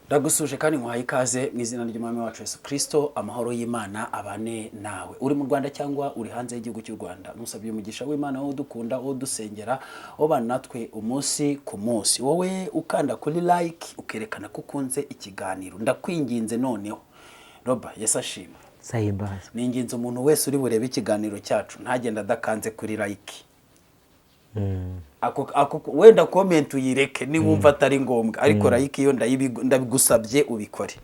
Ndagusuje kandi nkuhaye ikaze mu izina ry'Umwami wacu Yesu Kirisito. Amahoro y'Imana abane nawe, uri mu Rwanda cyangwa uri hanze y'igihugu cy'u Rwanda. Nusabye umugisha w'Imana, wowe udukunda, wowe udusengera, ubana natwe umunsi ku munsi, wowe ukanda kuri like ukerekana ko ukunze ikiganiro. Ndakwinginze noneho, Roba, Yesu ashimwe. Sahimbaza. Ni ingenzi umuntu wese uri burebe ikiganiro cyacu ntagende adakanze kuri like. Ako wenda comment uyireke niwumva atari ngombwa, ariko like yo ndabigusabye ubikore.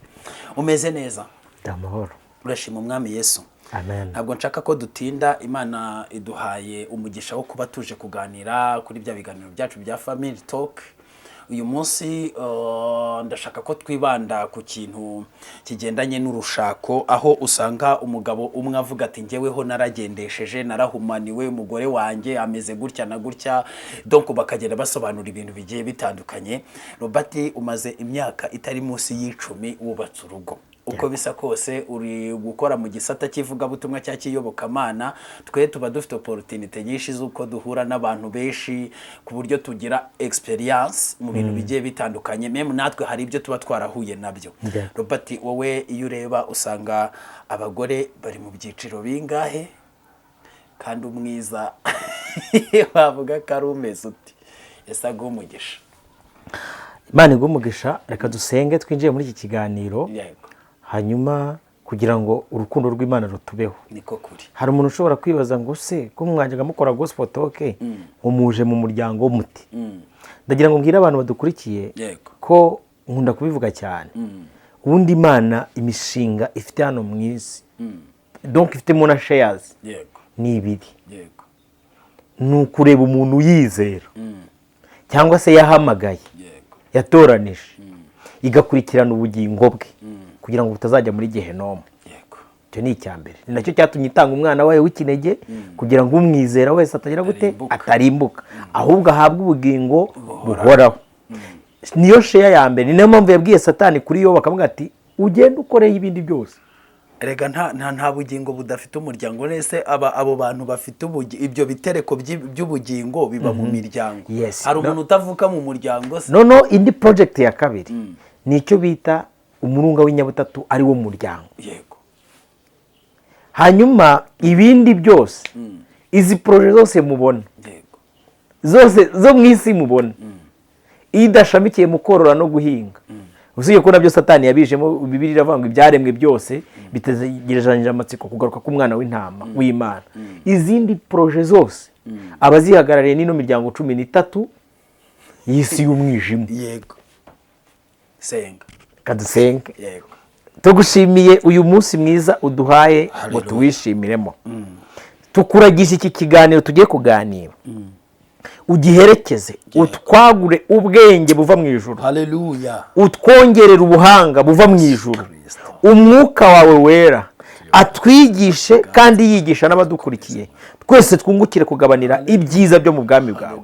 Umeze neza? Amahoro. Urashima Umwami Yesu? Amen. Ntabwo nshaka ko dutinda. Imana iduhaye umugisha wo kuba tuje kuganira kuri bya biganiro byacu bya Family Talk. Uyu munsi ndashaka ko twibanda ku kintu kigendanye n'urushako, aho usanga umugabo umwe avuga ati: "Njyeweho naragendesheje, narahumaniwe, umugore wanjye ameze gutya na gutya." Donc bakagenda basobanura ibintu bigiye bitandukanye. Robert, umaze imyaka itari munsi y'10 wubatse urugo. Uko bisa kose uri gukora mu gisata cy'ivugabutumwa cya cy'iyobokamana. Twe tuba dufite opportunité nyinshi z'uko duhura n'abantu benshi, ku buryo tugira experience mu bintu bigiye bitandukanye. Même natwe hari ibyo tuba twarahuye nabyo. Robert, wowe iyo ureba usanga abagore bari mu byiciro bingahe? Kandi umwiza wavuga ko ari umeze uti? Ese aguha umugisha. Imana iguhe umugisha. Reka dusenge twinjiye muri iki kiganiro. Yego. Hanyuma kugira ngo urukundo rw'Imana rutubeho. Niko kuri. Hari umuntu ushobora kwibaza ngo: "Se ko mwajyaga mukora gospel talk, ngo muje mu muryango muti?" Ndagira ngo mbwire abantu badukurikiye ko nkunda kubivuga cyane. Ubundi Imana imishinga ifite hano mu isi, donc ifitemo na shares, ni ibiri. Ni ukureba umuntu uyizera cyangwa se yahamagaye, yatoranije, igakurikirana ubugingo bwe kugira ngo butazajya muri gehenomu. Icyo ni icya mbere. Ni nacyo cyatumye itanga umwana wayo w'ikinege, kugira ngo umwizera wese atagira gute? Atarimbuka. Atarimbuka, ahubwo ahabwe ubugingo buhoraho. Niyo share ya mbere. Ni nayo mpamvu yabwiye Satani kuri yo, bakavuga ati: "Ugende ukoreho ibindi byose." Erega nta bugingo budafite umuryango. Nese aba abo bantu bafite ibyo bitereko by'ubugingo biba mu miryango. Hari umuntu utavuka mu muryango se? Noneho indi project ya kabiri ni icyo bita umurunga w'inyabutatu, ari wo muryango. Hanyuma ibindi byose, izi projets zose mubona, zose zo mu isi mubona, iyo idashamikiye mu korora no guhinga, usibye ko nabyo Satani yabijemo. Bibiliya iravuga ngo ibyaremwe byose bitegerezanyije amatsiko kugaruka k'umwana w'intama w'Imana. Izindi projets zose, abazihagarariye n'ino miryango 13 y'isi y'umwijima. Yego, senga. Kadusenge. Yego. Tugushimiye uyu munsi mwiza uduhaye ngo Hallelujah. tuwishimiremo. Tukuragisha iki kiganiro tugiye kuganira, ugiherekeze, utwagure ubwenge buva mu ijuru, Haleluya. utwongerere ubuhanga buva mu ijuru. Kristo. Umwuka wawe wera atwigishe kandi yigisha n'abadukurikiye, twese twungukire kugabanira ibyiza byo mu bwami bwawe.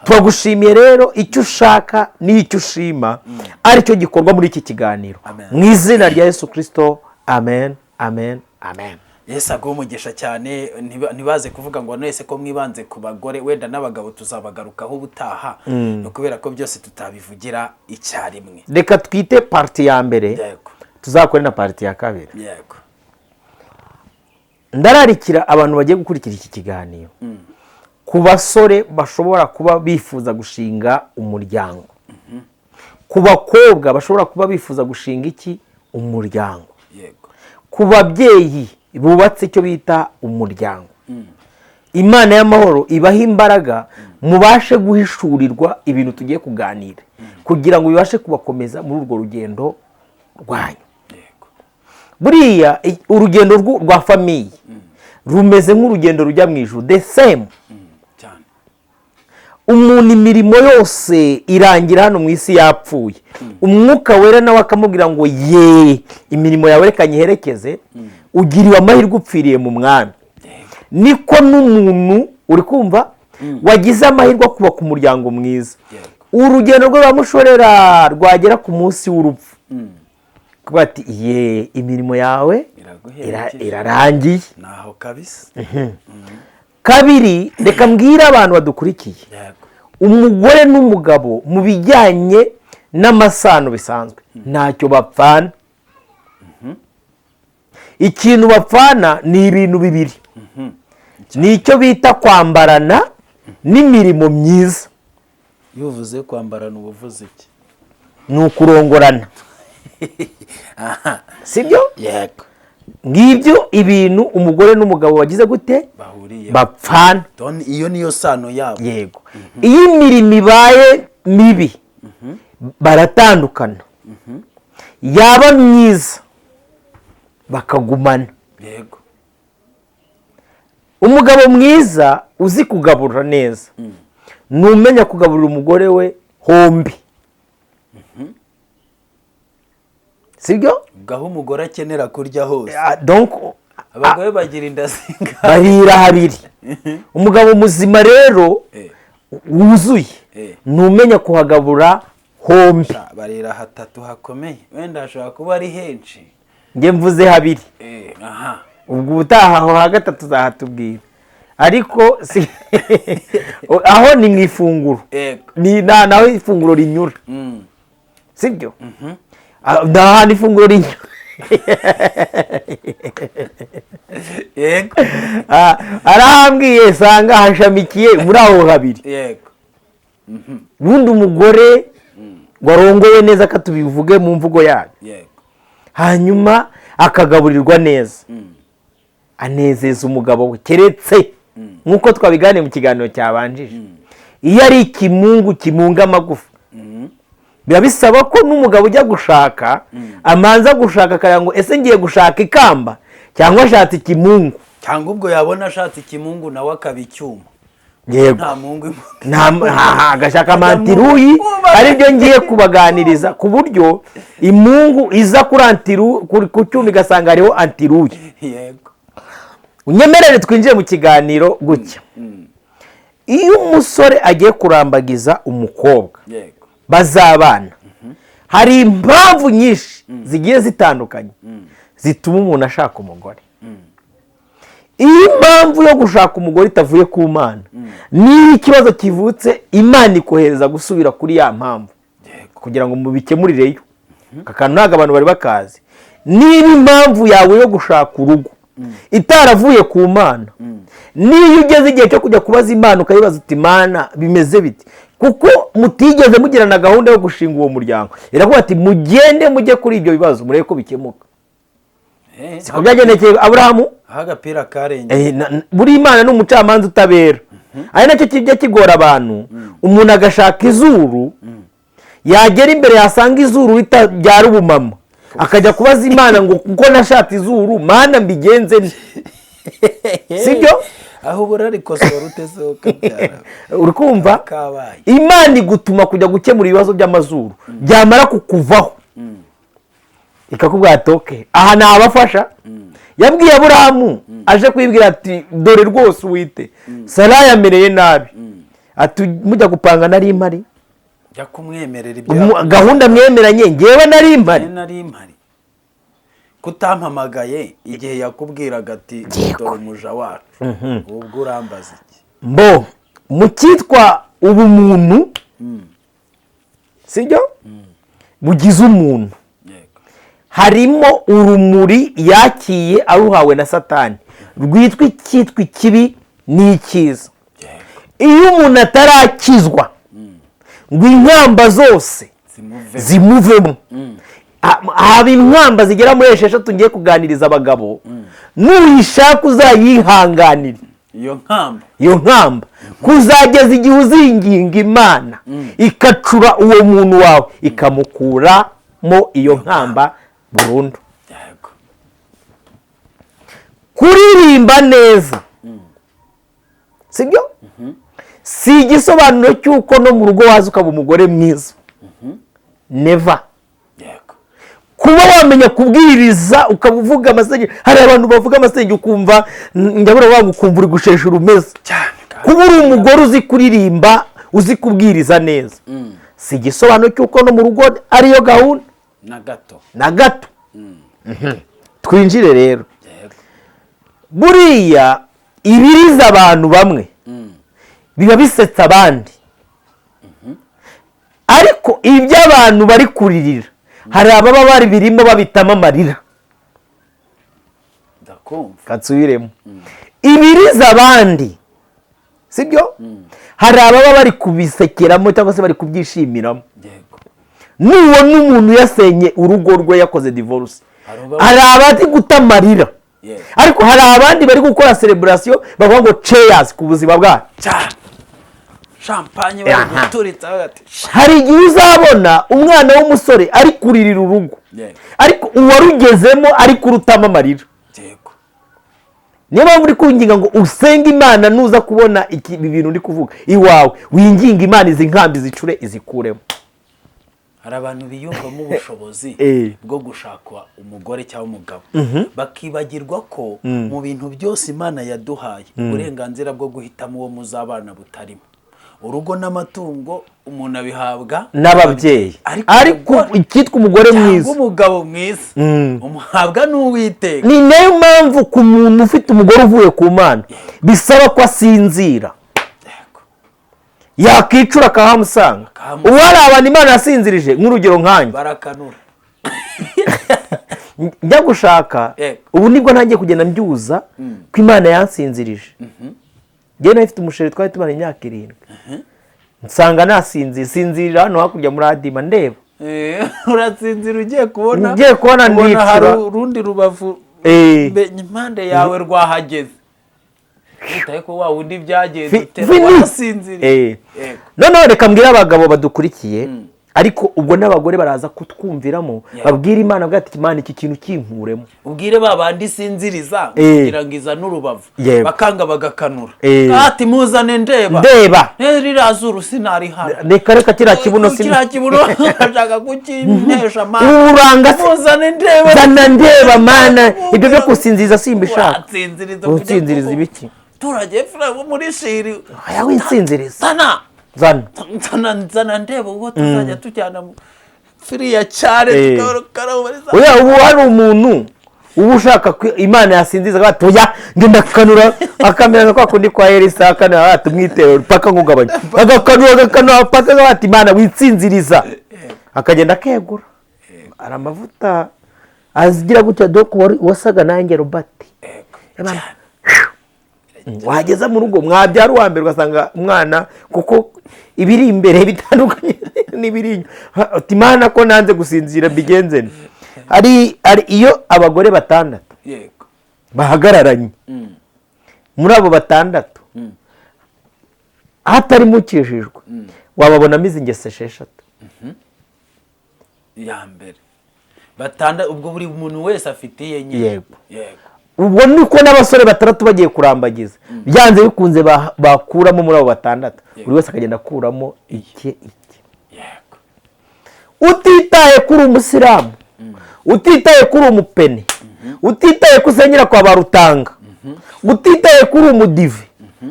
Turagushimiye rero, icyo ushaka n'icyo ushima aricyo gikorwa muri iki kiganiro. Amen. Mu izina rya Yesu Kirisito, amen, amen, amen. Yesu aguhe umugisha cyane. Ntibaze kuvuga ngo: "Nese ko mwibanze ku bagore?" Wenda n'abagabo tuzabagarukaho ubutaha. Ni ukubera ko byose tutabivugira icyarimwe. Reka twite part ya mbere, tuzakore na part ya kabiri. Ndararikira abantu bagiye gukurikira iki kiganiro, ku basore bashobora kuba bifuza gushinga umuryango, ku bakobwa bashobora kuba bifuza gushinga iki? Umuryango. Ku babyeyi bubatse icyo bita umuryango, Imana y'amahoro ibaha imbaraga, mubashe guhishurirwa ibintu tugiye kuganira, kugira ngo bibashe kubakomeza muri urwo rugendo rwanyu. Buriya urugendo rwa famille rumeze nk'urugendo rujya mu ijuru, the same. Cyane. Umuntu imirimo yose irangira hano mu isi yapfuye, Umwuka Wera nawe akamubwira ngo: "Ye, imirimo yawe reka nyiherekeze, ugiriwe amahirwe, upfiriye mu Mwami." Niko n'umuntu uri kumva wagize amahirwe akubaka umuryango mwiza, urugendo rwe ruramushorera, rwagera ku munsi w'urupfu kuba ati: "Ye, imirimo yawe Iraguherekeje. irarangiye." Naho kabisa. Kabiri, reka mbwire abantu badukurikiye, umugore n'umugabo mu bijyanye n'amasano bisanzwe. Ntacyo bapfana. Ikintu bapfana ni ibintu bibiri, ni icyo bita kwambarana n'imirimo myiza. Iyo uvuze kwambarana uba uvuze iki? Ni ukurongorana, sibyo? Yego. Ngibyo ibintu umugore n'umugabo bagize gute? Bahuriye. Bapfana. Iyo niyo sano yabo. Yego. Iyo imirimo ibaye mibi baratandukana, yaba myiza bakagumana. Umugabo mwiza uzi kugaburira neza ni umenya kugaburira umugore we hombi, sibyo? Gaho umugore akenera kurya hose. Ah, donc Abagore bagira inda zingahe? Barira habiri. Umugabo muzima rero wuzuye ni umenya kuhagabura hombi. Barira hatatu hakomeye, wenda hashobora kuba ari henshi. Njye mvuze habiri. Aha. Ubwo ubutaha aho ha gatatu uzahatubwira, ariko si aho, ni mu ifunguro. Ni naho ifunguro rinyura, sibyo? Ah, ni ahantu ifunguro rinyura. Ah, arahambwiye sanga hashamikiye muri aho habiri. Ubundi umugore warongowe neza, ko tubivuge mu mvugo yayo, hanyuma akagaburirwa neza, anezeza umugabo we, keretse nk'uko twabiganiye mu kiganiro cyabanjije, iyo ari ikimungu kimunga amagufa, biba bisaba ko n'umugabo ujya gushaka amanza gushaka akareba ngo ese ngiye gushaka ikamba cyangwa ashatse ikimungu? Cyangwa ubwo yabona ashatse ikimungu nawe akaba icyuma. Yego. Nta mungu. Agashaka amantiruyi, aribyo ngiye kubaganiriza, ku buryo imungu iza kuri antiru ku cyuma igasanga hariho antiruyi. Unyemerere twinjiye mu kiganiro gutya: iyo umusore agiye kurambagiza umukobwa bazabana, hari impamvu nyinshi zigiye zitandukanye zituma umuntu ashaka umugore. Iyo impamvu yo gushaka umugore itavuye ku Mana, niyo ikibazo kivutse Imana ikohereza gusubira kuri ya mpamvu kugira ngo mubikemurireyo. Aka kantu ntabwo abantu bari bakazi. Niba impamvu yawe yo gushaka urugo itaravuye ku Mana, niyo ugeze igihe cyo kujya kubaza Imana ukayibaza uti: "Mana, bimeze bite?" kuko mutigeze mugirana gahunda yo gushinga uwo muryango, iravuga ati: "Mugende mujye kuri ibyo bibazo murebe ko bikemuka." Siko byagendekeye Aburahamu? Aho agapira karengeye. Buri Imana ni umucamanza utabera, ari nacyo kijya kigora abantu. Umuntu agashaka izuru, yagera imbere yasanga izuru ritabyara ubumama, akajya kubaza Imana ngo: "Kuko nashatse izuru, Mana, mbigenze nte?" Sibyo? Aho ubura rikosora utezeho kabyara. Uri kumva? Kabaye. Imana igutuma kujya gukemura ibibazo by'amazuru, byamara kukuvaho ikakubwira ati: "Okay, aha nabafasha." Yabwiye Aburahamu aje kwibwira ati: "Dore rwose uwite Sara yamereye nabi." Ati: "Mujya gupanga nari mpari?" Jya kumwemerera ibyo. Gahunda mwemeranye ngewe nari mpari? Nari mpari? Kutampamagaye igihe yakubwiraga ati: "Dore umuja wacu"? Ubwo urambaza iki? Mbo mu cyitwa ubumuntu, sibyo, bugize umuntu, harimo urumuri yakiye aruhawe na Satani rwitwa icyitwa ikibi n'icyiza. Iyo umuntu atarakizwa ngo inkamba zose zimuve zimuvemo, haba inkamba zigera muri 6 ngiye kuganiriza abagabo. Nuyishaka uzayihanganire. Iyo nkamba. Iyo nkamba kuzageza igihe uzinginga Imana ikacura uwo muntu wawe, ikamukuramo iyo nkamba burundu. Kuririmba neza, sibyo, si igisobanuro cy'uko no mu rugo waza ukaba umugore mwiza, never. Kuba wamenya kubwiriza ukaba uvuga amasengesho, hari abantu bavuga amasengesho ukumva ndabura wanga, ukumva uri gushesha urumeza. Cyane. Kuba uri umugore uzi kuririmba, uzi kubwiriza neza, si igisobanuro cy'uko no mu rugo ariyo gahunda. Na gato. Na gato. Twinjire rero. Buriya ibiriza abantu bamwe biba bisetsa abandi, ariko ibyo abantu bari kuririra Hari ababa bari birimo babitamo amarira. Ndakumva. Kansubiremo: ibiriza abandi, sibyo, hari ababa bari kubisekeramo cyangwa se bari kubyishimiramo. Nubona umuntu yasenye urugo rwe, yakoze divorce, Hari uba- hari abari guta amarira, ariko hari abandi bari gukora celebration, bavuga ngo cheers ku buzima bwacu. Cyane, champagne bari guturitsa bati. Hari igihe uzabona umwana w'umusore ari kuririra urugo, ariko uwarugezemo ari kurutamo amarira. Niyo mpamvu uri kwinginga ngo usenge Imana, nuza kubona ibi bintu uri kuvuga iwawe, winginga Imana izi nkambi zicure izikuremo. Hari abantu biyumvamo ubushobozi bwo gushaka umugore cyangwa umugabo, bakibagirwa ko mu bintu byose Imana yaduhaye uburenganzira bwo guhitamo uwo muzabana butarimo. Urugo n'amatungo umuntu abihabwa n'ababyeyi. Ariko ariko umugore- icyitwa umugore cyangwa mwiza umugabo mwiza umuhabwa n'Uwiteka. Ni nayo mpamvu ku muntu ufite umugore uvuye ku Mana bisaba ko asinzira, yakicura akahamusanga. Akahamusanga. Ubu hari abantu Imana yasinzirije, nk'urugero nkanjye. Barakanura. Njya gushaka, ubu nibwo ntangiye kugenda mbyuza ko Imana yansinzirije. Njyewe nari mfite umusheri, twari tumara imyaka 7, nsanga nasinzira, sinzirira hano hakurya muri Adima ndeba. Urasinzira, ugiye kubona, Ngiye kubona ubona nicura. hari urundi rubavu impande yawe rwahageze, utaye ko wa wundi byagenze utera Fini. warasinziriye. Noneho reka mbwire abagabo badukurikiye, ariko ubwo n'abagore baraza kutwumviramo, babwire Imana bwa ati: "Imana, iki kintu kinkuremo." Ubwire ba bandi sinziriza kugira ngo izane urubavu, bakanga bagakanura, ati: "Muzane ndeba." Ndeba. Ririya zuru sinarihana. Reka reka, kiriya kibuno kiriya kibuno ashaka kukintesha mana. Uburanga Muzane ndeba. Zana ndeba Mana, ibyo byo gusinziriza simbishaka. Uratsinziriza. Utsinziriza ibiki? Turage fura wo muri shiri. Aya winsinziriza. Zana. Zana. Zana, zana ndeba ubwo tuzajya tujyana mu firiya cyane. Oya, ubu hari umuntu uba ushaka ko Imana yasinziza, akavuga ati: "Oya, njye ndakanura," akamera nka kwa kundi kwa Elisa, akanura ati: "Umwitero paka nkugabanya," agakanura, agakanura paka, akavuga ati: "Imana witsinziriza," akagenda akegura. Hari amavuta azigira gutya dore wasaga nanjye Robert. Imana, wageza mu rugo mwabyara uwa mbere, ugasanga umwana kuko ibiri imbere bitandukanye n'ibiri inyuma. Uti: "Imana, ko nanze gusinzira, mbigenze nte?" Hari iyo abagore batandatu bahagararanye, muri abo batandatu hatarimo ukijijwe, wababonamo izi ngeso 6. Ya mbere batanda, ubwo buri muntu wese afite iye nyine. Yego. Ubwo niko n'abasore batandatu bagiye kurambagiza, byanze bikunze bakuramo muri abo batandatu, buri wese akagenda akuramo ike ike. Utitaye kuri umusilamu, utitaye kuri umupene, utitaye ko usengera kwa ba Rutanga, utitaye kuri umudive,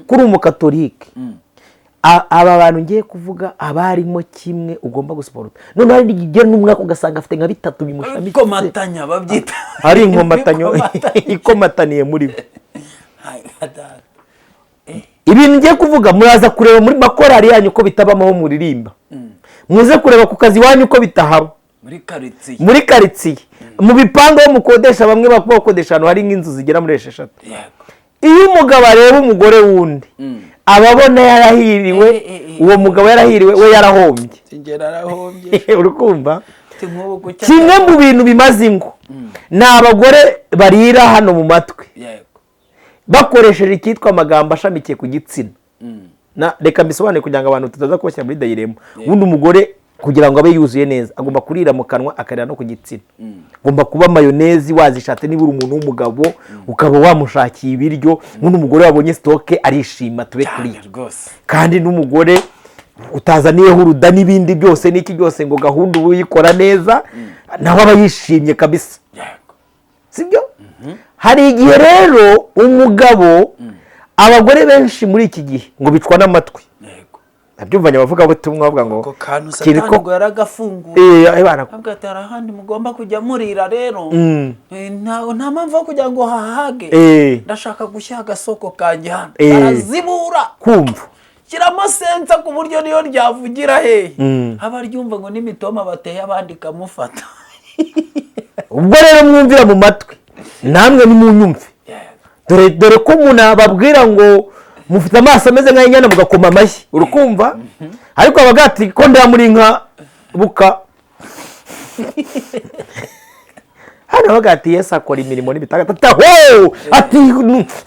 kuri umukatolike, aba bantu ngiye kuvuga abarimo kimwe ugomba gusiporuta. Noneho hari n'igihe ugera n'umwaka ugasanga afite nka bitatu bimushamitse. Ikomatanya babyita. Ari inkomatanyo. Ikomatanya. Ikomataniye muri we. Hai, data. Ibintu ngiye kuvuga, muraza kureba muri makorari yanyu ko bitabamo, aho muririmba, muze kureba ku kazi iwanyu ko bitahaba, muri karitsiye, muri karitsiye, mu bipangu aho mukodesha, bamwe bakodesha ahantu hari nk'inzu zigera muri 6. Iyo umugabo areba umugore wundi, aba abona yarahiriwe. Uwo mugabo yarahiriwe, we yarahombye. Kigera arahombye. Uri kumva? Ati nk'ubu gucya. Kimwe mu bintu bimaze ingo ni abagore barira hano mu matwi bakoresheje icyitwa amagambo ashamikiye ku gitsina. Reka mbisobanure kugira ngo abantu tutaza kubashyira muri dilemma. Ubundi umugore kugira ngo abe yuzuye neza, agomba kurira mu kanwa, akarira no ku gitsina. Agomba kuba mayonnaise wazishatse, niba uri umuntu w'umugabo ukaba wamushakiye ibiryo. Ubundi umugore wabonye stock arishima, tube cyane kuri rwose. Kandi n'umugore utazaniyeho uruda n'ibindi byose n'iki byose, ngo gahunda uba uyikora neza, nawe aba yishimye kabisa. Sibyo? Hari igihe rero umugabo, abagore benshi muri iki gihe ngo bicwa n'amatwi. Nabyumvanye abavugabutumwa bavuga ngo Ako kantu kiri Satani ngo yaragafunguye. Bana. Avuga ati: "Hari ahandi mugomba kujya murira rero. Nta mpamvu yo kugira ngo hahage. Ndashaka gushyira agasoko kanjye hano." Barazibura. Kumva. Shyiramo sensor ku buryo niyo ryavugira hehe, aba aryumva, ngo n'imitoma bateye abandi ikamufata. Ubwo rero mwumvira mu matwi, namwe nimunyumve. Dore ko umuntu ababwira ngo mufite amaso ameze nk'ay'inyana, mugakoma amashyi, urukumva? Ariko abaga ati ko ndamuri nka buka hano, bavuga ati Yesu akora imirimo n'ibitangaza, ho ati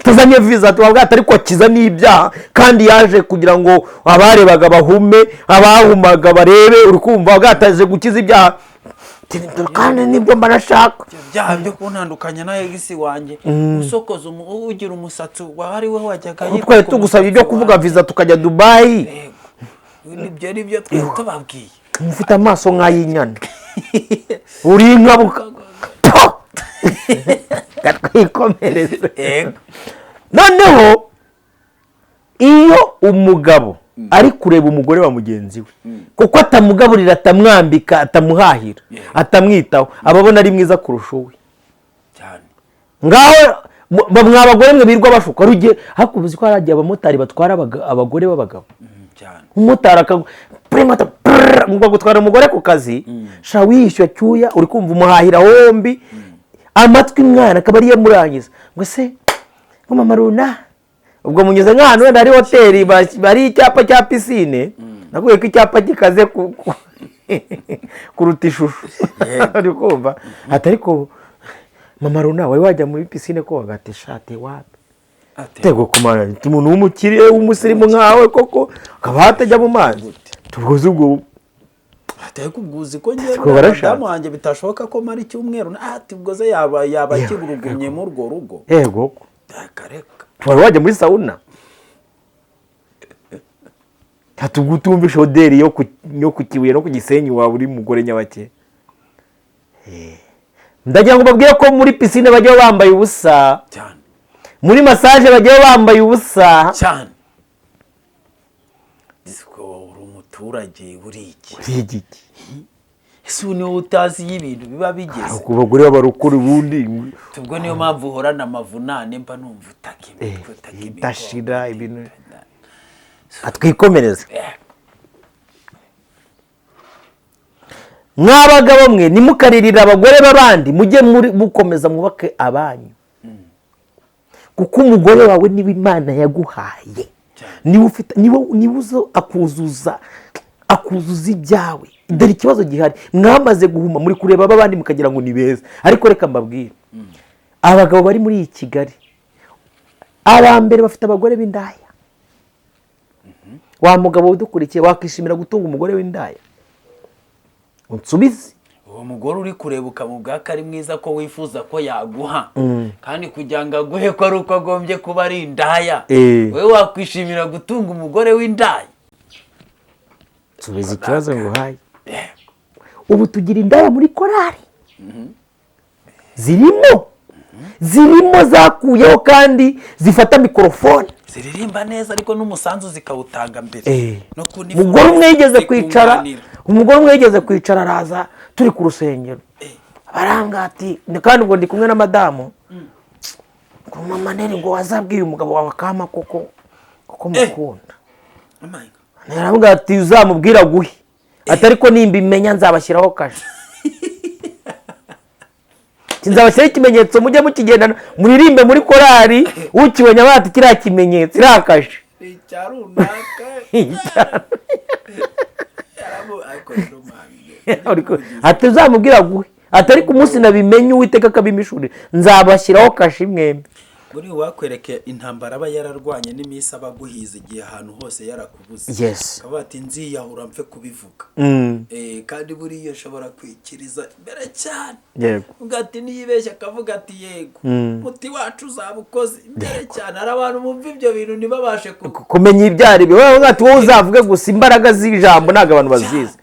tuzanye viza, tubavuga ati ariko akiza n'ibyaha, kandi yaje kugira ngo abarebaga bahume, abahumaga barebe, uri kumva? Bavuga ati aje gukiza ibyaha, kandi nibyo mba nashaka. Ibyaha byo kuntandukanya na ex wanjye, usokoza ugira umusatsi wari we wajyaga Aho twari tugusaba ibyo kuvuga viza tukajya Dubayi. Yego. Nibyo, nibyo twari tubabwiye. Mufite amaso nk'ay'inyana, uri inka buka. Twikomereze. Yego. Noneho iyo umugabo ari kureba umugore wa mugenzi we, kuko atamugaburira, atamwambika, atamuhahira, atamwitaho, aba abona ari mwiza kurusha uwe. Cyane. Ngaho mwa bagore mwe birirwa bashuka ruge, ariko uzi ko hari igihe abamotari batwara abagore b'abagabo? Cyane. Umumotari akagu ngo gutwara umugore ku kazi, sha wishyura cyuya, uri kumva, umuhahira wombi amatwi, mwana akaba ariyo amurangiza ngo se ngo mama runa. Ubwo munyuze nk'ahantu wenda hari hoteli, hari icyapa cya pisine, nakubwiye ko icyapa gikaze kuruta ishusho, uri kumva? Ati ariko mama runa, wari wajya muri pisine koga? Ati shate wapi. Ate. Tego kumara umuntu w'umukire w'umusirimu nkawe koko akaba hatajya mu mazi, tubuze ubwo. Atari kubwuzi ko njyewe Twe barashatse. madamu wanjye bitashoboka ko mara icyumweru, ati ubwo se yaba akigurugumye muri urwo rugo? Yego. Reka reka. Wari wajya muri sauna? Tubwo utumvishe odeur yo ku Kibuye no ku Gisenyi, waba uri mugore nyabake. Ndagira ngo babwire ko muri pisine bajya bambaye ubusa. Cyane. Muri massage bajya bambaye ubusa. Cyane. Siko uri umuturage, uri iki? Uri igiki? Ese ubu niwowe utazi iyo ibintu biba bigeze? Ku bagore b'abarokore ubundi. Ubwo niyo mpamvu uhorana amavunane, mba numva utaka imitwe, utaka imigongo. Idashira ibintu. Atwikomereze. Mw'abagabo mwe, ntimukaririre abagore b'abandi, mujye muri mukomeza mwubake abanyu, kuko umugore wawe niwe Imana yaguhaye, niwe ufite, niwe uza akuzuza ibyawe. Dore ikibazo gihari: mwamaze guhuma, muri kureba abandi mukagira ngo ni beza. Ariko reka mbabwire, abagabo bari muri iyi Kigali, aba mbere bafite abagore b'indaya. Wa mugabo udukurikiye, wakishimira gutunga umugore w'indaya? Unsubize. Uwo mugore uri kureba ukamubwira ko ari mwiza, ko wifuza ko yaguha, kandi kugira ngo aguhe ko ari uko agombye kuba ari indaya, wowe wakwishimira gutunga umugore w'indaya? Nsubiza ikibazo nguhaye. Ubu tugira indaya muri korari, zirimo zakuyeho kandi zifata mikorofone. Ziririmba neza, ariko n'umusanzu zikawutanga mbere no ku Umugore umwe yigeze kwicara zikunganira. Umugore umwe yigeze kwicara, araza turi ku rusengero, baranga ati, kandi ubwo ndi kumwe na madamu, ngo mama Neri, ngo wazabwiye umugabo wawe akama koko kuko mukunda. Oh my God. Aravuga ati uzamubwira aguhe, ati ariko nimba imenya nzabashyiraho kashe. Ati, nzabashyiraho ikimenyetso mujye mukigendana, muririmbe muri korari, ukibonye abaye ati kiriya kimenyetso, iriya kashe. Ni icya runaka. Ariko rero man, Ati uzamubwira aguhe, ati ariko umunsi nabimenye, Uwiteka akabimishurira, nzabashyiraho kashe mwembi. Buriya uwakwereka intambara aba yararwanye n'iminsi aba aguhize, igihe ahantu hose yarakubuze, akavuga ati nziyahura mfe kubivuga. Kandi buriya ashobora kwikiriza imbere cyane. Uvuga ati niyibeshya akavuga ati yego, umuti wacu uzaba ukoze imbere cyane. Hari abantu bumva ibyo bintu ntibabashe ku Kumenya ibyo ari byo. Wowe ati wowe uzavuge gusa, imbaraga z'ijambo ntabwo abantu bazizi.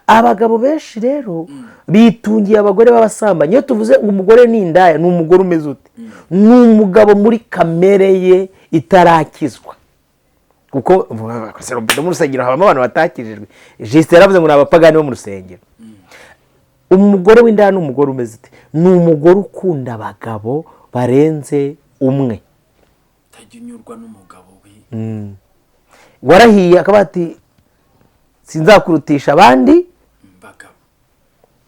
Abagabo benshi rero bitungiye abagore b'abasambanyi. Iyo tuvuze ngo umugore ni indaya, ni umugore umeze ute? Ni umugabo muri kamere ye itarakizwa, kuko no mu rusengero habamo abantu batakijijwe. Jisite yaravuze ngo ni abapagani bo mu rusengero. Umugore w'indaya ni umugore umeze ute? Ni umugore ukunda abagabo barenze umwe. Utajya unyurwa n'umugabo we. Warahiye akaba ati sinzakurutisha abandi bagabo.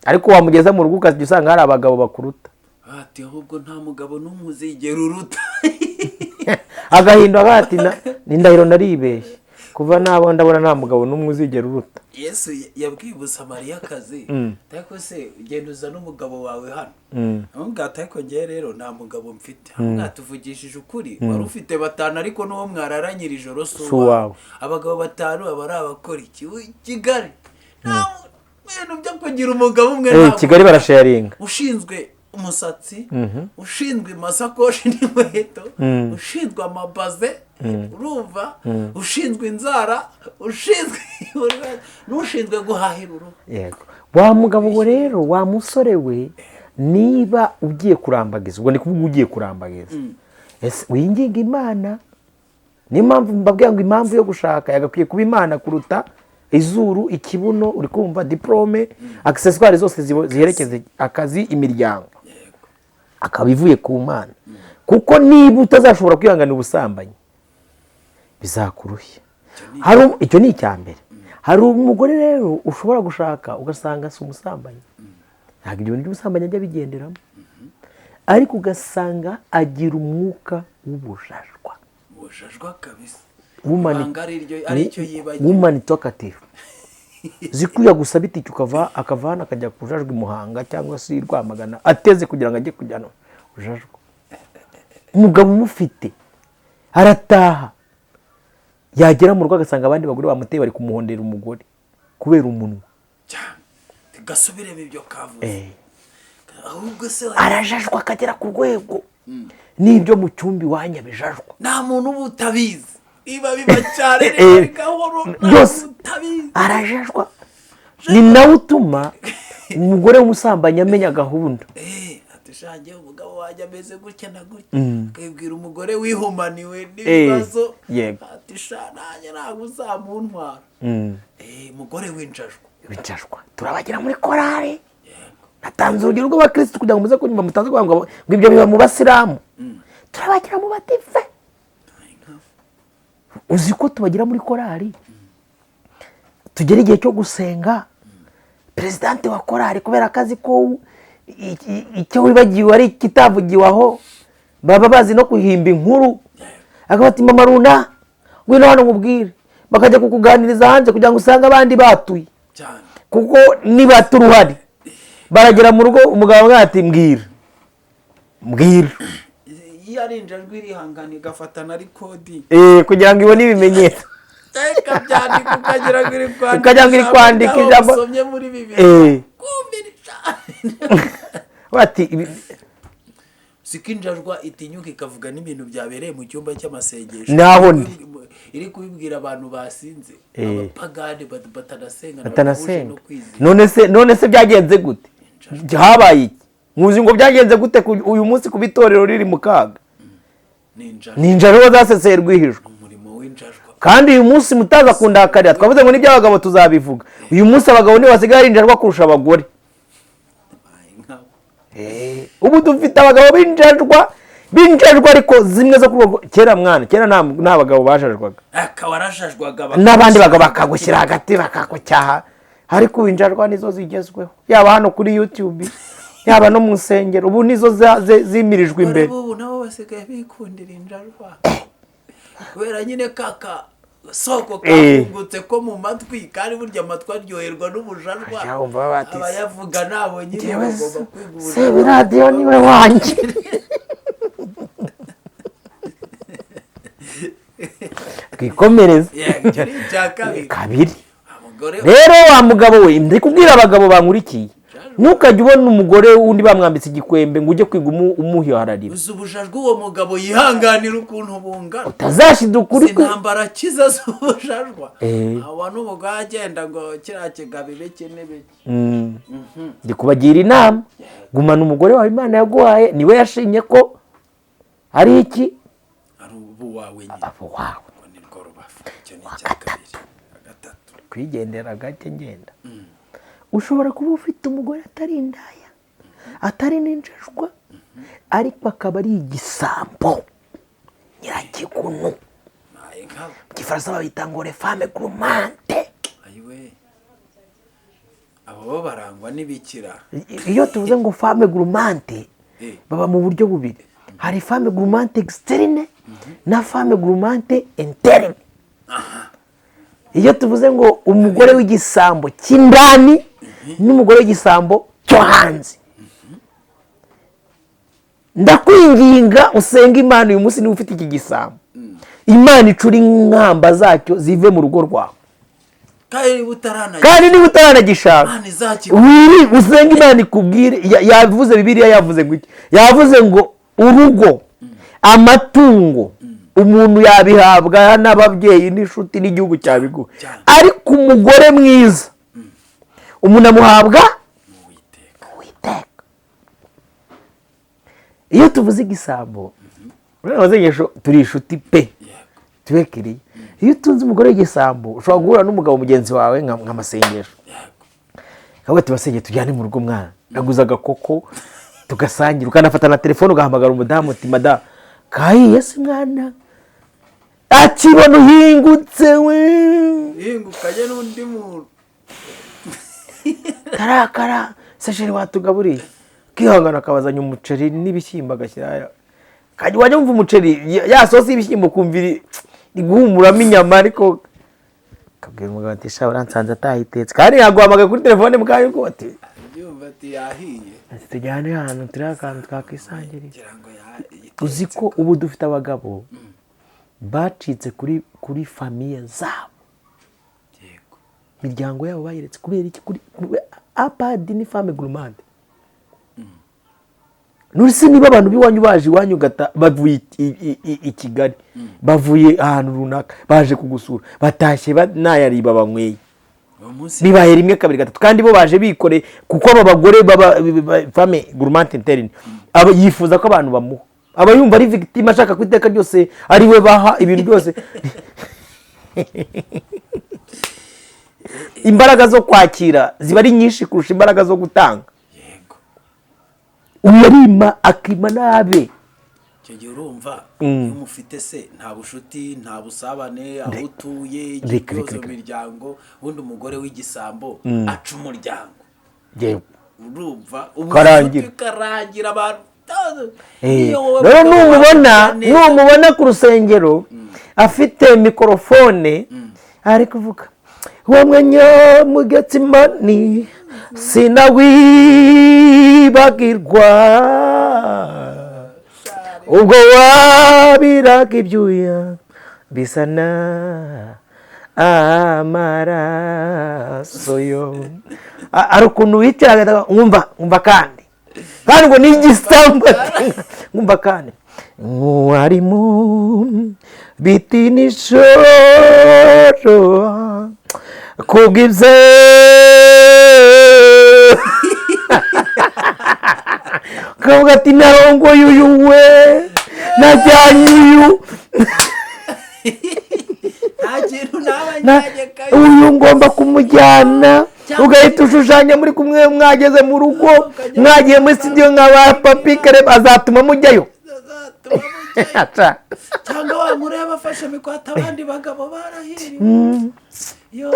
Ariko wamugeza mu rugo ukajya usanga hari abagabo bakuruta. Ati ahubwo nta mugabo n'umwe uzigera uruta. Agahinda ati ni indahiro naribeshye, kuva nabo ndabona nta mugabo n'umwe uzigera uruta. Yesu yabwiye Umusamariyakazi, ariko se ugenda uzana umugabo wawe hano? Amubwira ati ariko ngewe rero nta mugabo mfite. Amubwira ati uvugishije ukuri, wari ufite batanu ariko n'uwo mwararanye iri joro si uwawe. Abagabo batanu baba ari abakora iki Kigali? Nta bintu byo kugira umugabo umwe. Kigali barasharinga. Ushinzwe umusatsi, ushinzwe amasakoshi n'inkweto, ushinzwe amabaze, urumva, ushinzwe inzara, ushinzwe n'ushinzwe guhahira urugo. Yego wa mugabo we rero, wa musore we, niba ugiye kurambagiza, ubwo ni kuvuga ugiye kurambagiza, ese winginga Imana? Niyo mpamvu mbabwira ngo impamvu yo gushaka yagakwiye kuba Imana kuruta izuru, ikibuno, uri kumva, diplome, accessoires zose ziherekeza akazi, imiryango, akaba ivuye ku Mana. Kuko niba utazashobora kwihangana ubusambanyi bizakurushya. Icyo ni icya mbere. Hari umugore rero ushobora gushaka ugasanga si umusambanyi, ntabwo ibyo bintu by'ubusambanyi ajya abigenderamo, ariko ugasanga agira umwuka w'ubujajwa. Ubujajwa kabisa. Woman talkative, zikuya gusa bitike ukava akava hano akajya kujajwa i Muhanga cyangwa se i Rwamagana ateze kugira ngo ajye kujyana ujajwa. Umugabo umufite arataha, yagera mu rugo agasanga abandi bagore bamuteye bari kumuhondera umugore kubera umunwa. Gasubiremo ibyo kavuze. Ahubwo se arajajwa akagera ku rwego n'ibyo mu cyumba iwanyu bijajwa. Nta muntu uba utabizi. Iba biba cyane gahoro byose arajajwa. Ni nawe utuma umugore w'umusambanyi amenya gahunda. Ati shange umugabo wajya ameze gutya na gutya, akabwira umugore wihumaniwe n'ibibazo, ati sha nanjye ntabwo uzamuntwara. Umugore w'injajwa. W'injajwa turabagira muri korari. Natanze urugero rw'abakristo kugira ngo muze kunyuma mutaze kuvuga ngo ibyo biba mu basilamu. Turabagira mu badive. Uzi ko tubagira muri korari, tugera igihe cyo gusenga, perezidante wa korari kubera akazi ko icyo wibagiwe ari kitavugiwe aho, baba bazi no kuhimba inkuru, akabati mama runa ngwino hano nkubwire, bakajya kukuganiriza hanze kugira ngo usange abandi batuye, kuko nibaturuhari baragera mu rugo umugabo ati mbwira mbwira. Iyo ari injajwa irihangana igafatana ari kodi kugira ngo ibone ibimenyetso, ikabyandika ukagira ngo iri kwandika, ukagira ngo iri kwandika ijambo usomye muri Bibiliya. Bati siko injajwa itinyuka ikavuga n'ibintu byabereye mu cyumba cy'amasengesho, naho ndi iri kubibwira abantu basinze, abapagani batanasenga. None se byagenze gute? Habaye iki? Muzi ngo byagenze gute uyu munsi ku itorero riri mu kaga? Ni injajwa zaseseye rwihishwa. Kandi uyu munsi mutaza kundakarira, twavuze ngo n'iby'abagabo tuzabivuga. Uyu munsi abagabo nibo basigaye ari injajwa kurusha abagore. Ubu dufite abagabo b'injajwa b'injajwa, ariko zimwe zo ku kera mwana, kera nta bagabo bajajwaga, n'abandi bagabo bakagushyira hagati bakakucyaha, ariko injajwa nizo zigezweho, yaba hano kuri YouTube, yaba no mu nsengero, ubu nizo zimirijwe imbere. Ubu nabo basigaye bikundira injajwa kubera nyine kaka soko kafungutse ko mu matwi, kandi burya amatwi aryoherwa n'ubujajwa, abayavuga nabo nyine bagomba kwiga ubujajwa. Sebe radiyo niwe wanjye. Twikomereze. Kabiri rero wa mugabo we, ndi kubwira abagabo bankurikiye, ntukajye ubona umugore wundi bamwambitse igikwembe ngo ujye kwiga umuhihararira. Uzi ubujajwa uwo mugabo yihanganira ukuntu bungana, utazashida ukuri kwe. Intambara kiza z'ubujajwa, aba n'umugabo agenda ngo kiriya kigabo ibiki n'ibiki. Ndi kubagira inama, gumana umugore wawe Imana yaguhaye, niwe yashimye ko ari iki, ari ubu wawe nyine, abo wawe. Wa gatatu kwigendera gake ngenda. Ushobora kuba ufite umugore atari indaya, atari n'injajwa, ariko akaba ari igisambo nyirakigunu. Mu gifaransa babita ngo les femmes gourmandes. Abo bo barangwa n'ibikira. Iyo tuvuze ngo femme gourmande, baba mu buryo bubiri: hari femme gourmande externe na femme gourmande interne. Iyo tuvuze ngo umugore w'igisambo cy'indani n'umugore w'igisambo cyo hanze, ndakwinginga usenga Imana uyu munsi, niba ufite iki gisambo, Imana icura inkamba zacyo zive mu rugo rwawe. Kandi niba utaranagira, kandi niba utaranagishaka, Imana izakigura. Wiri usenga Imana ikubwire. Yavuze, Bibiliya yavuze ngo iki? Yavuze ngo urugo, amatungo, umuntu yabihabwa n'ababyeyi n'inshuti n'igihugu cyabiguha, Cyane. ariko umugore mwiza umuntu amuhabwa Uwiteka. Uwiteka. Iyo tuvuze igisambo, uriya masengesho, turi inshuti pe. Tube kiriya, iyo utunze umugore w'igisambo, ushobora guhura n'umugabo mugenzi wawe nka Masengesho, kavuga ati: "Basenge, tujyane mu rugo mwana, naguze agakoko tugasangira." Ukanafata na telefone ugahamagara umudamu uti: "Madamu, kahiye se mwana?" Akibona uhingutse we, Ihingukanye n'undi muntu. Karakara se chéri, watugaburiye? Ukihangana, akabazanya umuceri n'ibishyimbo, agashyira, wajya wumva umuceri ya sosi y'ibishyimbo, ukumva iri guhumuramo inyama, ariko akabwira umugabo ati: "Sha, uransanze atayitetse." Kandi yaguhamagaye kuri telefone bwayo ko ati Yumva ati yahiye. Ati: "Tujyane ahantu turi, akantu twakwisangirira." Ngira ngo yitetse. Uzi ko ubu dufite abagabo bacitse kuri famille zabo, imiryango yabo bayiretse kubera iki? Kuri apadi ni femme gourmande. None niba abantu b'iwanyu baje iwanyu ugata, bavuye i Kigali, bavuye ahantu runaka, baje kugusura, batashye nayariba banyweye, Uwo munsi bibaye rimwe, kabiri, gatatu, kandi bo baje bikoreye, kuko aba bagore baba femme gourmande interne aba yifuza ko abantu bamuha, aba yumva ari victime, ashaka ko iteka ryose ari we baha ibintu byose. Imbaraga zo kwakira ziba ari nyinshi kurusha imbaraga zo gutanga. Uyarima akima nabe. Icyo gihe urumva iyo umufite se, nta bushuti, nta busabane, aho utuye igihe Reka, cyose reka, mu reka. miryango. Ubundi umugore w'igisambo aca umuryango. Urumva Karangira. ubucuti karangira abantu. Iyo wowe Rero mugabo numubona, wawe neza, numubona ku rusengero afite mikorofone ari kuvuga uwo mwanya mu Getsimani sinawibagirwa, ubwo wabiraga ibyuya bisa na amaraso yo. Hari ukuntu wicaraga nkumva kandi ngo ni igisambo, nkumva kandi wari mu biti nijoro kubw'ibyo, kavuga ati: "Narongoye uyu we, najyanye uyu." Nta kintu naba njyanye kayo. Uyu ngomba kumujyana. Ugahita ushushanya muri kumwe, mwageze mu rugo, mwagiye muri studio nka ba Papi Kare, azatuma mujyayo. Azatuma mujyayo. Aca. Cyangwa wa mureba afashe mikwata, abandi bagabo barahiriwe yo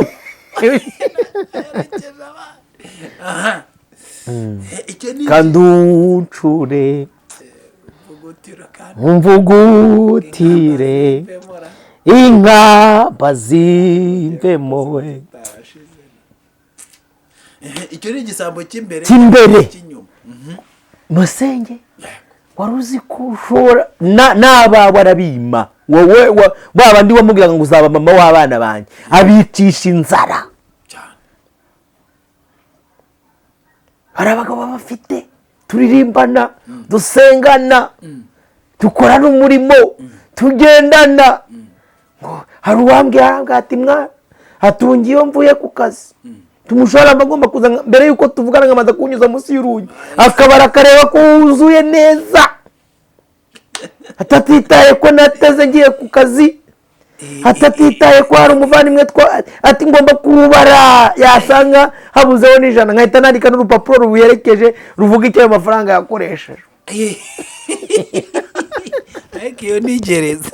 yerekeje abandi aha. Icyo ni Kanducure mvugutira kandi umvugutire bemora inka bazimvemo we. Zitarashize. Icyo ni igisambo cy'imbere. Cy'imbere. Cy'inyuma. Musenge, wari uzi ko ushobora n'abawe arabima wowe wa bandi wamubwiraga ngo uzaba mama w'abana banjye, abicisha inzara. Cyane. Hari abagabo baba bafite, turirimbana, dusengana, dukorana umurimo, tugendana, ngo hari uwambwira, arambwira ati: "Mwana hatungiye, iyo mvuye ku kazi tumushahara mba agomba kuza mbere y'uko tuvugana nkamaze kuwunyuza munsi y'urugi, akabara akareba ko wuzuye neza, atatitaye ko nateze ngiye ku kazi, atatitaye ko hari umuvandimwe twa, ati ngomba kuwubara, yasanga habuzeho n'ijana nkahita nandika n'urupapuro rubuherekeje ruvuga icyo ayo mafaranga yakoresheje." Ariko iyo ni gereza,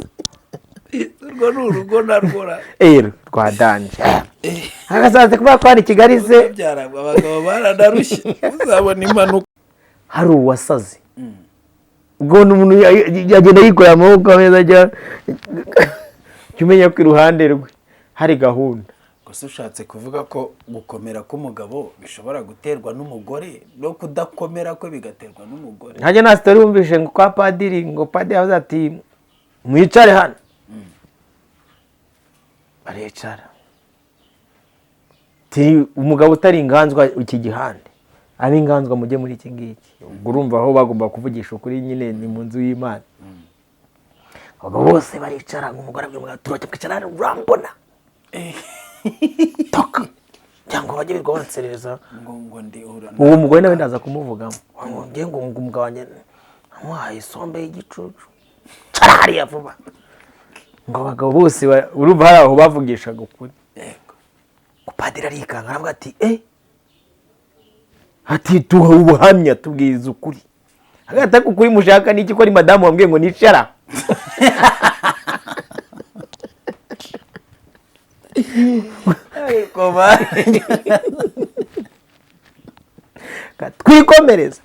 urwo ni urugo narwo ra. Rwa danger. Agasaze kuba ko hano i Kigali se Ukabyara, abagabo baranarushye, uzabona impanuka. Hari uwasaze, ubwo ni umuntu yagenda yikorera amaboko ameza, ajya jya umenya ko iruhande rwe hari gahunda. Gusa ushatse kuvuga ko gukomera k'umugabo bishobora guterwa n'umugore, no kudakomera kwe bigaterwa n'umugore? Ntajya nta story wumvishe ngo kwa padiri, ngo padiri yavuze ati: "Mwicare hano." Baricara. Ati: "Umugabo utari inganzwa iki gihande, ab'inganzwa mujye muri iki ngiki." Ubwo urumva aho bagomba kuvugisha ukuri nyine ni mu nzu y'Imana. Abagabo bose baricara, ngo umugore abwira umugabo: "Turajya kwicara hano, urambona toka cyangwa bajye birirwa banserereza." Ngo ndi ura. Uwo mugore nawe ndaza kumuvugamo, ngo ngiye ngo umugabo wanjye amuhaye isombe y'igicucu, cara hariya vuba. Ngo abagabo bose urumva hari aho bavugishaga ukuri. Ngo padiri arikanga, aravuga ati: "Eh," ati: "Tuha ubuhamya, tubwiriza ukuri." Hagati ariko ukuri mushaka ni iki, ko ari madamu wambwiye ngo nicara? Ariko Twikomereze,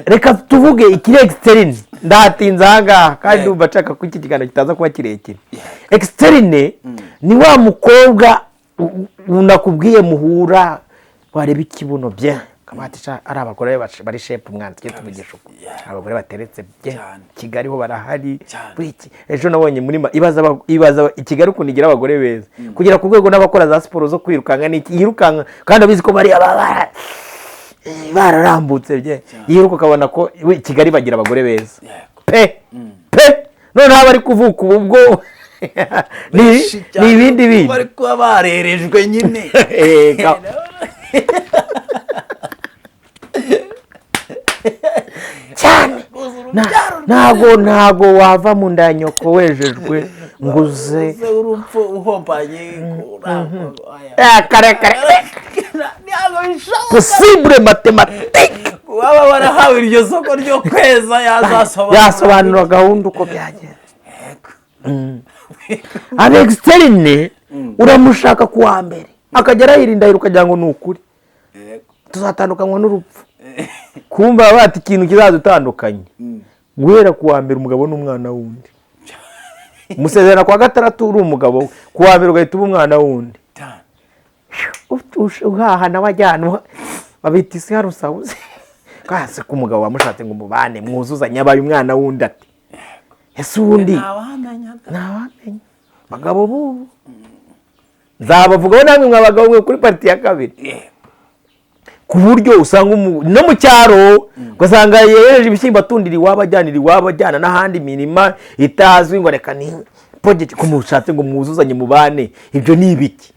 reka tuvuge ikiri externe. Ndahatinze ahangaha kandi ndumva nshaka ko iki kiganiro kitaza kuba kirekire. Externe ni wa mukobwa nakubwiye muhura, wareba ikibuno bye ukaba sha ari abagore bari shape, mwana, tujye tuvugisha uko, abagore bateretse bye. Kigali ho barahari. Buri ejo nabonye muri ibaza ibaza i Kigali ukuntu igira abagore beza kugera ku rwego n'abakora za siporo zo kwirukanka n'iki, yirukanka kandi abizi ko bariya baba bararambutse bye, yiruka ukabona ko we, Kigali bagira abagore beza pe pe. Noneho abari kuvuka ubu bwo ni Benshi cyane ni ibindi bindi. Bari kuba barerejwe nyine. Cyane. Ntago wava mu nda ya nyoko wejejwe ngo uze uze urupfu uhombanye. Kare kare. Ntabwo bishoboka. Possible mathématique. Waba warahawe iryo soko ryo kweza yazasobanura. Yasobanura gahunda uko byagenze. Aba externe uramushaka ku wa mbere akajya arayirinda ukagira ngo ni ukuri, tuzatandukanywa n'urupfu, kumva bati ikintu kizadutandukanye guhera ku wa mbere, umugabo n'umwana wundi. Umusezerano ku wa gatandatu uri umugabo we, ku wa mbere ugahita uba umwana wundi. Uhaha nawe ajyana, babita isi harusabuze kase ko umugabo wamushatse ngo mubane mwuzuzanye abaye umwana wundi, ati: "Ese ubundi?" Ntawamenya. Ntawamenya. Bagabo bubu nzabavugaho namwe mwa bagabo mwe kuri partie ya kabiri, ku buryo usanga no mu cyaro ugasanga yejeje ibishyimbo atundira iwabo, ajyanira iwabo, ajyana n'ahandi imirima itazwi, ngo reka ni project ko mushatse ngo mwuzuzanye mubane. Ibyo ni ibiki?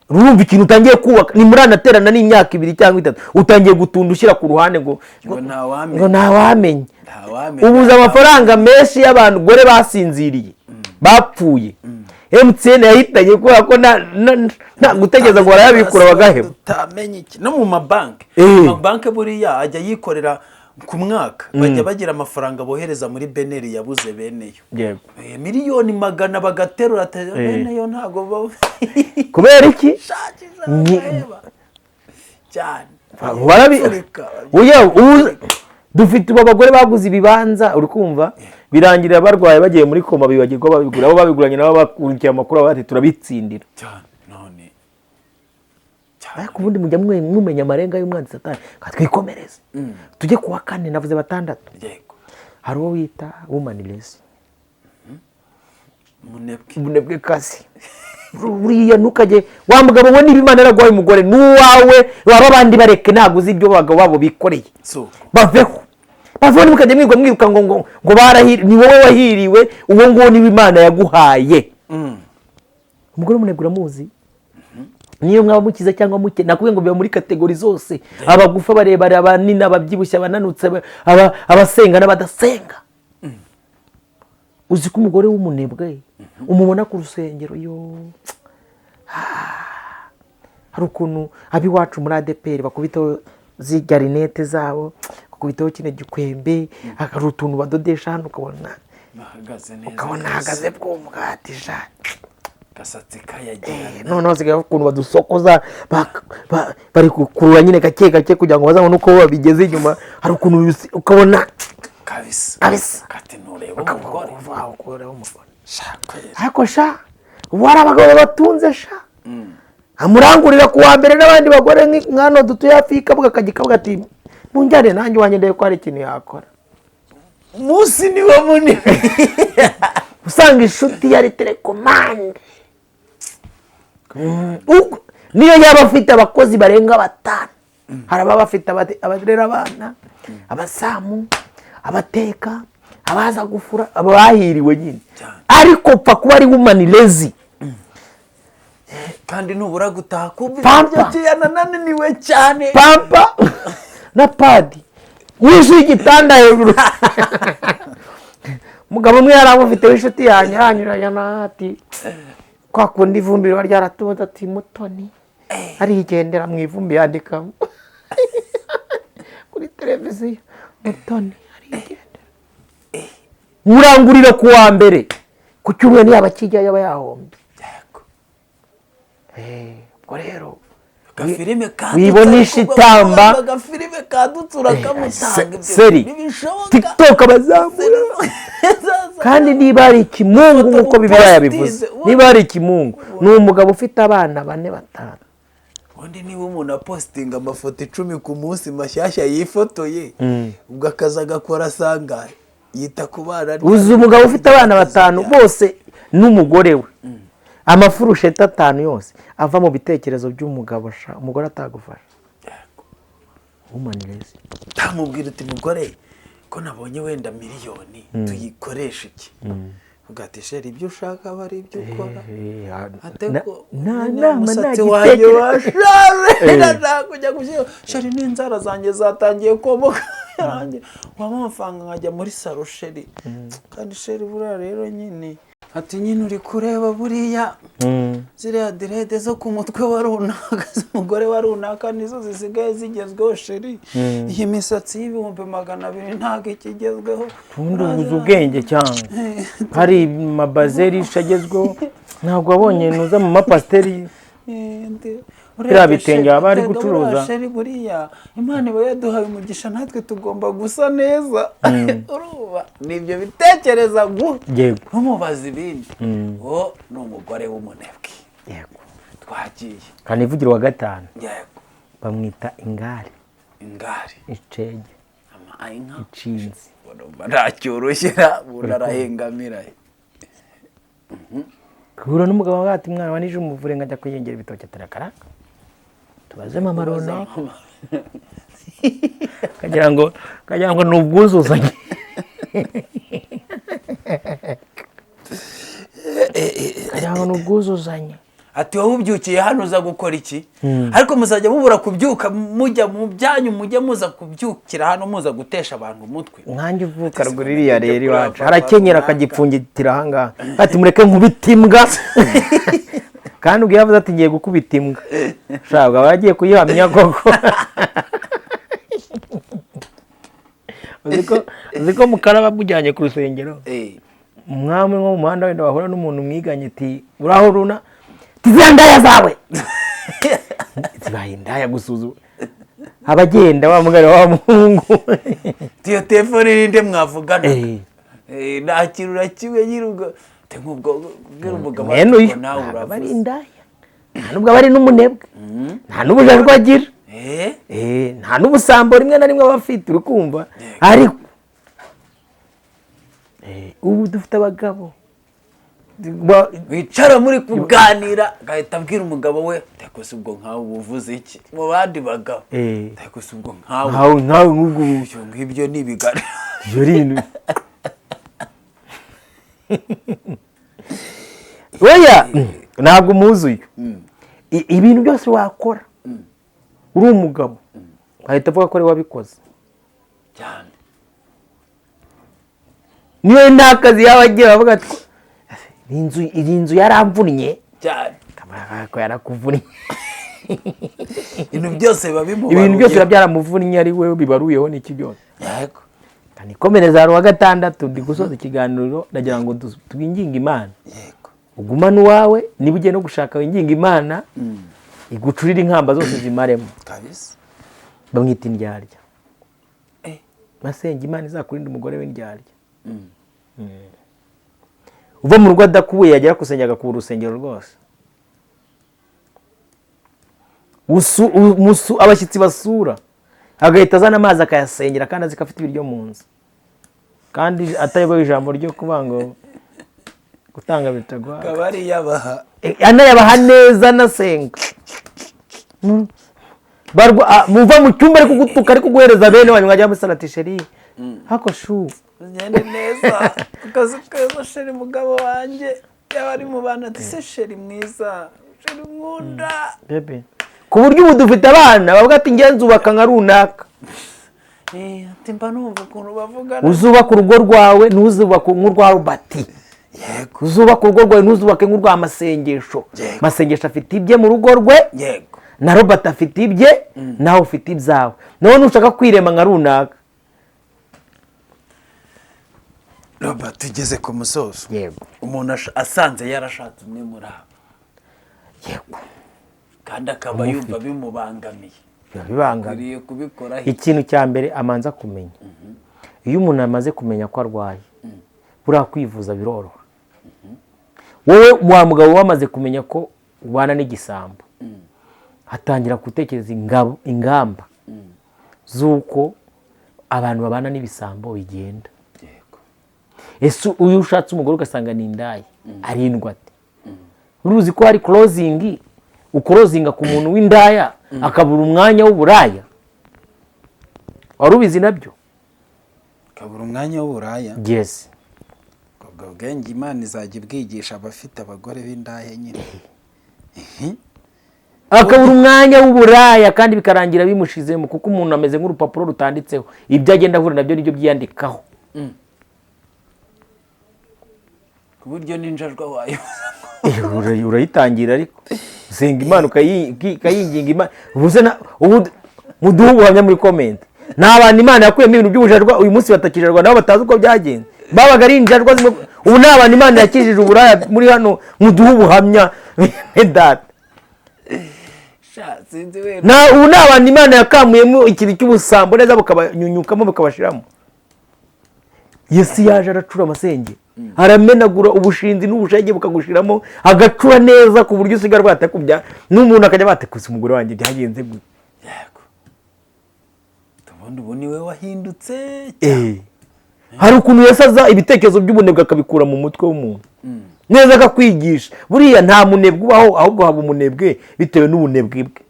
Urumva ikintu utangiye kubaka ni muranaterana n'imyaka 2 cyangwa 3, utangiye gutunda ushyira ku ruhande ngo Ngo ntawamenya. Ngo ntawamenya. Ntawamenya. Ubuze amafaranga menshi y'abantu gore basinziriye bapfuye, MTN yahitanye kubera ko nta gutegereza ngo barayabikura bagaheba. Utamenya iki no mu mabanki. Amabanki buriya ajya yikorera ku mwaka, bajya bagira amafaranga bohereza muri BNR yabuze beneyo. Miliyoni magana bagaterura beneyo ntabwo Kubera iki? Shakisha bagaheba cyane. Pfurika. Oya, dufite ubu abagore baguze ibibanza, uri kumva birangirira barwaye bagiye muri koma, bibagirwa babigura, abo babiguranye nabo bakurikiye amakuru bati: "Turabitsindira." Cyane none. Ariko ubundi mujya mumenya amarenga y'umwanzi Satani. Ka twikomereze tujye ku wa kane, navuze batandatu. Hari uwo wita womanless. Umunebwe. Ubunebwe kazi buriya. Ntukajye wa mugabo we, niba Imana yaraguhaye umugore n'uwawe, waba abandi bareke, ntabwo uzi ibyo abagabo babo bikoreye. Si uko. Baveho, baveho, ntimukajye mwirwa mwiruka ngo barahiri, ni wowe wahiriwe, uwo nguwo niba Imana yaguhaye. Umugore w'umunebwe uramuzi, niyo mwaba mukize cyangwa muke, nakubwiye ngo biba muri catégorie zose: abagufa, barebare, abanini, ababyibushye, abananutse, abasenga n'abadasenga. Uzi ko umugore w'umunebwe umubona ku rusengero yo hari ukuntu ab'iwacu muri ADEPR bakubitaho zirya lunettes zabo, bakubitaho kino gikwembe, hari utuntu badodesha hano, ukabona Bahagaze neza. ukabona ahagaze bw'umugati sha. Gasatsi kayagirana. Noneho hasigaye ukuntu badusokoza, bari gukurura nyine gake gake kugira ngo bazabone uko babigeze inyuma. Hari ukuntu ukabona kabisa. Kabisa. Kati ntureba umugore. Ukureba umugore. Sha, kweli. Ariko sha, ubu hari abagabo batunze sha, amurangurira ku wa mbere n'abandi bagore nk'hano dutuye hafi y'ikabuga, akajya ikabuga ati: "Munjyane nanjye iwanjye ndebe ko hari ikintu yakora." Umunsi ni wo munini. Usanga inshuti yari télécommande. Niyo yaba afite abakozi barenga batanu, hari ababa bafite abarera abana, abazamu, abateka, abaza gufura, aba bahiriwe nyine. Cyane. Ariko pfa kuba ari woman lazy. Kandi nubura gutaha kumva Pampa. Yanananiwe cyane. Pampa na pad wuzuye igitanda hejuru. Umugabo umwe yari amufite w'inshuti yanjye, aranyuranya ati kwa kundi ivumbi riba ryaratunze, ati: "Mutoni arigendera mu ivumbi." Yandika kuri televiziyo: "Mutoni arigendera." Murangurira ku wa mbere, ku cyumweru yaba akijya yaba yahombye. Yego. Ubwo rero Agafilime kadutse. Wibonisha Ariko itamba. Agafilime kadutse urakamutanga, ibyo Seri ntibishoboka. TikTok abazamura. Kandi niba hari ikimungu, nk'uko Bibiliya yabivuze, niba hari ikimungu ni umugabo ufite abana bane, batanu. Ubundi niba umuntu apositinga amafoto 10 ku munsi mashyashya yifotoye, ubwo akazi agakora asanga yita ku bana. Uzi umugabo ufite abana batanu bose n'umugore we, amafurusheti atanu yose ava mu bitekerezo by'umugabo sha, umugore atagufasha? Woman lazy. Ntamubwira uti: "Mugore, ko nabonye wenda miliyoni, tuyikoresha iki?" Uvuga ati: "Chéri, ibyo ushaka aba ari ibyo ukora." Ate ko nta nyine nama, nta umusatsi wanjye gitekerezo. Washaje, ndashaka kujya gushyira, chéri, n'inzara zanjye zatangiye komoka, wampa amafaranga nkajya muri salon, chéri. Kandi chéri, buriya rero nyine, ati nyine uri kureba buriya ziriya dread zo ku mutwe wa runaka, z'umugore wa runaka, nizo zisigaye zigezweho, chéri. Iyi misatsi y'200,000 ntabwo ikigezweho. Ubundi ubuze ubwenge cyane. Hari amabazeri agezweho, ntabwo wabonye nuza mu mapasiteri? Biriya bitenge baba bari gucuruza. Chéri, buriya Imana iba yaduhaye umugisha, natwe tugomba gusa neza. Urumva ni ibyo bitekereza gu ntumubaze ibindi, uwo ni umugore w'umunebwe. Twagiye. Kanivugira wa gatanu. Yego. Bamwita ingare. Ingare. Icege. Ama inka. Icinzi. Urumva ntacyoroshera umuntu arahengamira. Guhura n'umugabo wawe ati: "Mwana wa nije umuvure nkajya kwiyongera ibitoki," atarakaraka tubaze mama runaka, kagira ngo ni ubwuzuzanye. Kagira ngo ni ubwuzuzanye. Ati: "Wowe ubyukiye hano uza gukora iki?" Ariko muzajya mubura kubyuka mujya mu byanyu, mujye muza kubyukira hano muza gutesha abantu umutwe. Nkanjye uvuka ruguru iriya rero iwacu harakenyera akagipfungitira ahangaha, ati: "Mureke nkubite imbwa." Kandi ubwo yavuze ati: "Ngiye gukubita imbwa," shabwa aba yagiye kuyihamya koko. Uzi ko mukara bamujyanye ku rusengero, umwami nko mu muhanda wenda wahura n'umuntu mwiganye, ati: "Uraho runa," ati: "Ziriya ndaya zawe zibaye indaya." Gusuzuma abagenda wa mugari wa muhungu. Iyo telefone ninde mwavugana? Nta kintu na kimwe nyiri ubwo nk'ubwo bwira umugabo mwene ati, uyu "Ubwo nawe ntabwo aba ari uravuze." indaya, nta nubwo aba ari n'umunebwe, nta n'ubujajwa agira. Nta n'ubusambo rimwe na rimwe aba afite, uri kumva? Ariko ubu dufite abagabo Wicara muri kuganira, agahita abwira umugabo we: "Ndakose ubwo nkawe uba uvuze iki mu bandi bagabo? Ndakose ubwo nkawe." Nkawe nk'ubwo ubu. Ibyo ngibyo ni ibiganiro. Ibyo ari ibintu oya, ntabwo umuzi uyu. Ibintu byose wakora uri umugabo ahita avuga ko ari we wabikoze. Cyane. Niyo nta kazi yaba agira, avuga ati: "Iyi nzu yaramvunnye." Cyane. Kamara ko yarakuvunnye. Ibintu byose biba bimubaruye. Ibintu byose biba byaramuvunnye, ari we bibaruyeho n'iki byose. Yego. Nikomereza hari uwa gatandatu. Ndi gusoza ikiganiro, ndagira ngo twinginge Imana. Yego. Ugumane uwawe. Niba ugiye no gushaka, winginga Imana igucurire inkamba zose zimaremo. Kabisa. Bamwita indyarya. Eh. Masenge, Imana izakurinda umugore w'indyarya. Uva mu rugo adakubuye, yagera ku agakubura urusengero rwose. Abashyitsi basura agahita azana amazi akayasengera, kandi azi ko afite ibiryo mu nzu, kandi atayobewe ijambo ryo kuvuga ngo gutanga bitagwa. Akaba ari iyabaha. Anayabaha neza, anasenga. Muva mu cyumba ari kugutuka, ari kuguhereza bene wanyu, mwajya musana ati: "Chéri, hako shu." Ugende neza, akazi keza chéri. Mugabo wanjye yaba ari mu bantu ati: "Se chéri mwiza, chéri nkunda." Bébé, ku buryo ubu dufite abana bavuga ati: "Ngenzi nzubaka nka runaka." Ati: "Mba numva ukuntu bavugana." Uzubaka urugo rwawe, ntuzubake nk'urwa Robert. Uzubaka urugo rwawe, ntuzubake nk'urwa Masengesho. Masengesho afite ibye mu rugo rwe, na Robert afite ibye, nawe ufite ibyawe. Nawe nushaka kwirema nka runaka. Robert, tugeze ku musozo. Yego. Umuntu asanze yarashatse umwe muri abo, kandi akaba yumva bimubangamiye, Biba bibangamiye. akwiriye kubikoraho? Ikintu cya mbere amanza kumenya, iyo umuntu amaze kumenya ko arwaye, buriya kwivuza biroroha. Wowe wa mugabo, wamaze kumenya ko ubana n'igisambo, hatangira gutekereza ingamba z'uko abantu babana n'ibisambo bigenda. Ese uyu ushatse umugore ugasanga ni indaya, arindwa ate? Uruzi ko hari closing, ukorozinga ku muntu w'indaya akabura umwanya w'uburaya? Wari ubizi nabyo? Akabura umwanya w'uburaya? Yes. Ubwo bwenge Imana izajya ibwigisha abafite abagore b'indaya nyine. Akabura umwanya w'uburaya, kandi bikarangira bimushizemo, kuko umuntu ameze nk'urupapuro rutanditseho. Ibyo agenda ahura nabyo nibyo byiyandikaho. Ku buryo n'injajwa wayo. Urayitangira, ariko usenga Imana, ukayinginga Imana. Ubu muduhe ubuhamya muri comment. Ni abantu Imana yakuyemo ibintu by'ubujarwa, uyu munsi batakijarwa, nabo batazi uko byagenze, babaga ari injarwa zimwe. Ubu ni abantu Imana yakijije uburaya muri hano, muduhe ubuhamya, bene data. Sha, sinzi wenda. Ubu ni abantu Imana yakamuyemo ikintu cy'ubusambo neza, bukabanyunyukamo, bukabashiramo. Yesu yaje aracura amasenge, aramenagura ubushinzi n'ubushege bukagushiramo, agacura neza ku buryo usigara rwatakubya n'umuntu akajya batekuza umugore wanjye byagenze gute? Yego, ubundi ubu niwe wahindutse. Hari ukuntu Yesu aza ibitekerezo by'ubunebwe akabikura mu mutwe w'umuntu neza, akakwigisha. Buriya nta munebwe ubaho, ahubwo haba umunebwe bitewe n'ubunebwe bwe.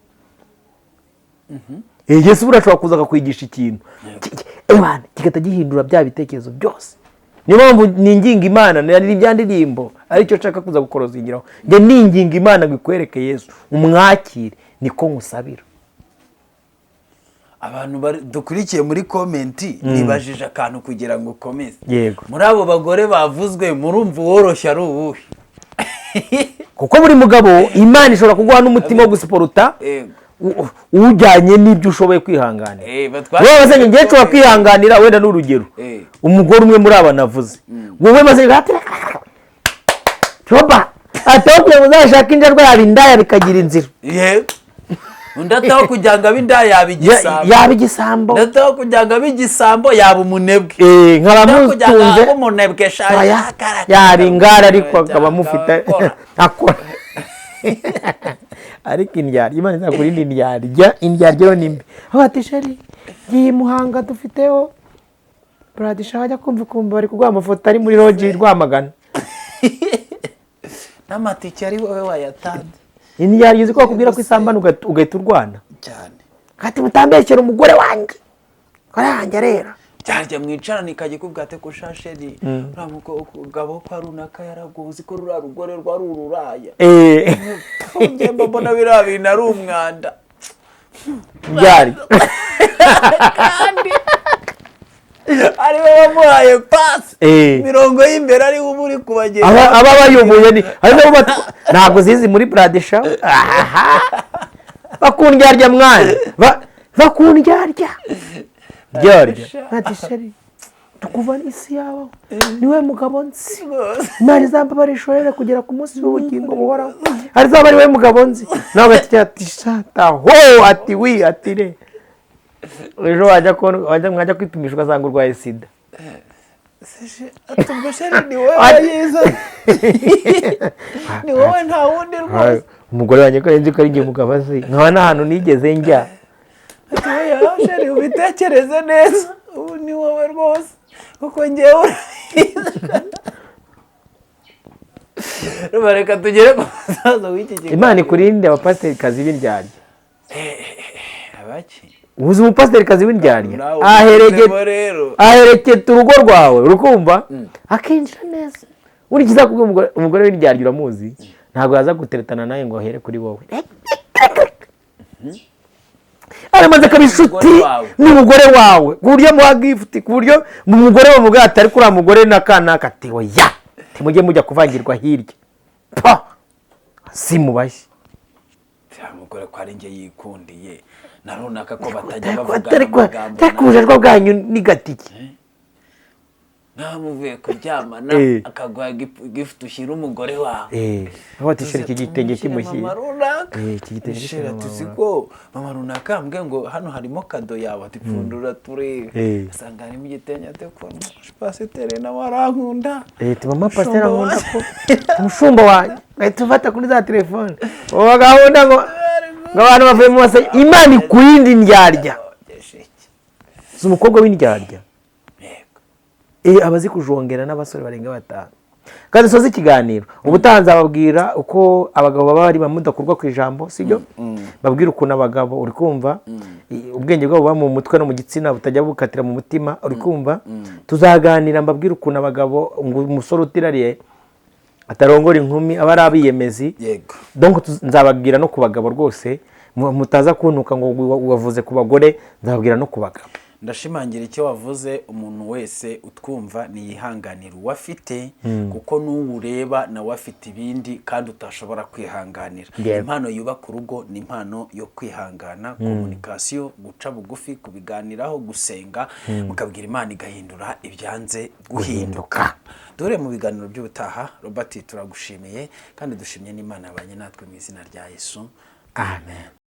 Yesu buriya ashobora kuza akakwigisha ikintu ebana, kigahita gihindura bya bitekerezo byose. Niyo mpamvu ninginga Imana, ni bya ndirimbo aricyo nshaka kuza gukorozingiraho. Njye ninginga Imana ngo ikwereke Yesu, umwakire, niko nkusabira. Abantu dukurikiye muri comment nibajije akantu kugira ngo ukomeze. Yego. Muri abo bagore bavuzwe, murumva uworoshye ari uwuhe? Kuko buri mugabo Imana ishobora kuguha n'umutima wo gusiporuta ujyanye n'ibyo ushoboye kwihanganira. Wowe maze ngewe nshobora kwihanganira, wenda ni urugero, umugore umwe muri aba navuze. Wowe maze ati roba ataho kugira ngo uzashake injarwa yaba indaya bikagira inzira. Yego, undi ataho kugira ngo abe indaya yaba igisambo. Yaba igisambo. Undi ataho kugira ngo abe igisambo yaba umunebwe. Nkaba Undi aho kugira ngo mutunze abe umunebwe sha, yaba ingara ariko akaba amufite akora. Ariko indyarya, Imana izakurinda indyarya. Indyarya yo ni mbi. Aho ati: "Chéri, ngiye i Muhanga, dufiteho buradisha." Wajya kumva ukumva bari kuguha amafoto ari muri lodge i Rwamagana. N'amatike ari wowe wayatanze. Indyarya, uzi ko bakubwira ko isambana ugahita urwana? Cyane. Ati: "Mutambeshyera umugore wanjye, umugore wanjye rero." Byarya mwicarane ikajya ikubwira ati: "Ko sha chéri, uriya mugabo kwa runaka yaraguze, uzi ko ruriya rugore rwari ururaya?" Njye mba mbona biriya bintu ari umwanda. Byari Kandi ari we wamuhaye pasi, imirongo y'imbere ari we uba uri kubagenda. Aba bayoboye ni hari nabo ntabwo zizi muri buradisha bakundyarya mwana, bakundyarya byarya ati: "Chéri, Tukuva isi yabaho, niwe mugabo nzi. Imana izambabarisha urere kugera ku munsi w'ubugingo buhoraho, azaba ari we mugabo nzi. Nawe ugahita ati shata ho, ati oui, ati re. Ejo wajya kubona, wajya mwajya kwipimisha, ugasanga urwaye sida. Ati ubwo chéri, ni wowe wayiza, ni wowe, nta wundi rwose. Umugore wanjye ko nzi ko ari njye mugabo azi, nkaba nta hantu nigeze njya. Ati oya chéri, ubitekereze neza, ubu ni wowe rwose, kuko ngewe urabizi. Reka tugere ku musaza w'iki kiganiro. Imana ikurinde abapasiterikazi b'indyarya. Abaki? Uzi umupasiterikazi w'indyarya? Nawe Aheregeta ubizemo rero. Ahereketa urugo rwawe, urukumva akinjira neza. Buri kizakubwira, umugore w'indyarya uramuzi, ntabwo yaza guteretana nawe ngo ahere kuri wowe. Aramaze akaba inshuti N'umugore wawe. n'umugore wawe, ku buryo amuha gift, ku buryo mu mugore bamuvuga ati ariko uriya mugore n'aka ati oya, ntimujye mujya kuvangirwa hirya pa si mubashye. Uriya mugore ko ari njye yikundiye na runaka, ko batajya bavugana amagambo? Ariko ubujajwa bwanyu ni gatiki. Nawe muvuye kuryamana, akaguha gift, ushyira umugore wawe. Aho ati shira iki gitenge kimushyire. Mama runaka. Iki gitenge Shira gishyire mama tuzi runaka. Ko mama runaka yambwiye ngo hano harimo cadeau yawe, ati pfundura turebe. Asanga harimo igitenge, ati ko pasiteri nawe arankunda. Ati mama pasiteri Umushumba ankunda ko umushumba wanjye, ugahita ufata kuri za telefone uwo gahunda ngo abantu bavuye mu masenge. Imana ikurinde indyarya. Si umukobwa w'indyarya. Yego. Aba azi kujongera n'abasore barenga batanu. Kandi dusoze ikiganiro, ubutaha nzababwira uko abagabo baba bari mudakurwa ku ijambo, sibyo? Babwira ukuntu abagabo, uri kumva, ubwenge bwabo buba mu mutwe no mu gitsina, butajya bukatira mu mutima, uri kumva? Tuzaganira mbabwire ukuntu abagabo, ngo umusore utirariye atarongora inkumi, aba ari abiyemezi. Donc nzababwira no ku bagabo rwose, mutaza kuntuka ngo wavuze ku bagore. Nzababwira no ku bagabo. Ndashimangira icyo wavuze: umuntu wese utwumva niyihanganira uwo afite, kuko n'uwureba nawe afite ibindi kandi utashobora kwihanganira. Impano yubaka urugo ni impano yo kwihangana, communication, guca bugufi, kubiganiraho, gusenga, mukabwira Imana igahindura ibyanze guhinduka. Dore mu biganiro by'ubutaha. Robert, turagushimiye kandi dushimye n'Imana yabanye natwe mu izina rya Yesu, amen.